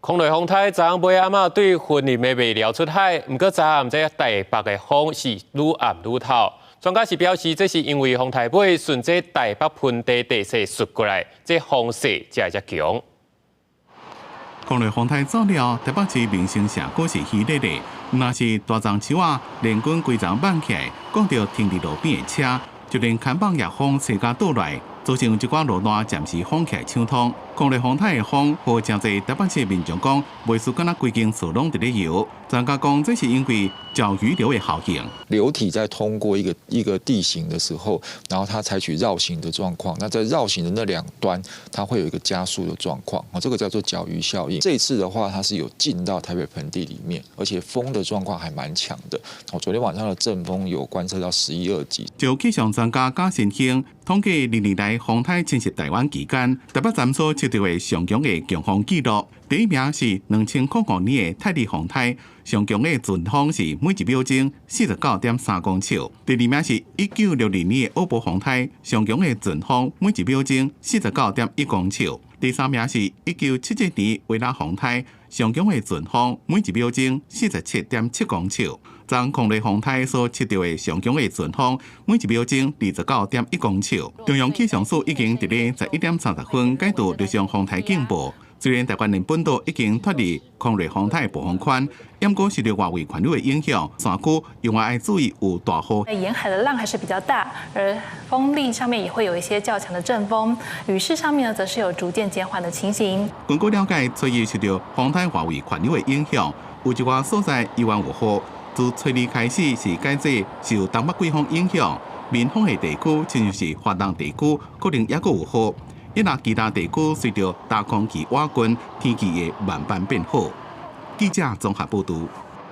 空雷風颱昨昏尾暗仔對雲林的麥寮出海，毋過昨暗這台北的風是愈暗愈透。專家是表示，這是因為風台尾順這台北盆地地勢順過來，這風勢才會遮強。空雷風颱走了，台北市民生社區是虛熱的，若是大樟樹仔連根規叢挽起來，擋著停佇路邊的車，就連看板也風吹甲倒來，造成一寡路段暫時封起來搶通。狂烈風颱的風，予誠濟台北市民眾講，袂輸敢若規間厝攏佇咧搖。專家講，這是因為絞魚流的效應。流體在通過一個一個地形的時候，然後它採取繞行的狀況，那在繞行的那兩端，它會有一個加速的狀況，哦，這個叫做絞魚效應。這次的話，它是有進到台北盆地裡面，而且風的狀況還蠻強的。哦，昨天晚上的陣風有觀測到十一二級。就氣象專家賈新興統計，歷年來風颱侵襲台灣期間，台北站所測著的上強的強風紀錄，第一名是2005年的泰利風颱，上強的陣風是每一秒鐘49.3公尺。第二名是1962年的奧波風颱，上強的陣風每一秒鐘49.1公尺。第三名是1977年維拉風颱，上強的陣風每一秒鐘47.7公尺。昨狂烈風颱所測著的上強的陣風每一秒鐘29.1公尺。中央氣象署已經佇咧11點30分解除陸上風颱警報。雖然台灣的本島已經脫離狂烈風颱暴風圈，毋過受著外圍環流的影響，山區猶原愛注意有大雨。沿海的浪還是比較大，而風力上面也會有一些較強的陣風，雨勢上面呢，則是有逐漸減緩的情形。根據了解，初一受著風颱外圍環流的影響，有一寡所在猶原有雨。自初二開始是改做受東北季風影響，民豐的地區，親像是華東地區，可能猶閣有雨。一若其他地區隨著大空氣倚近，天氣會慢慢變好。記者綜合報導。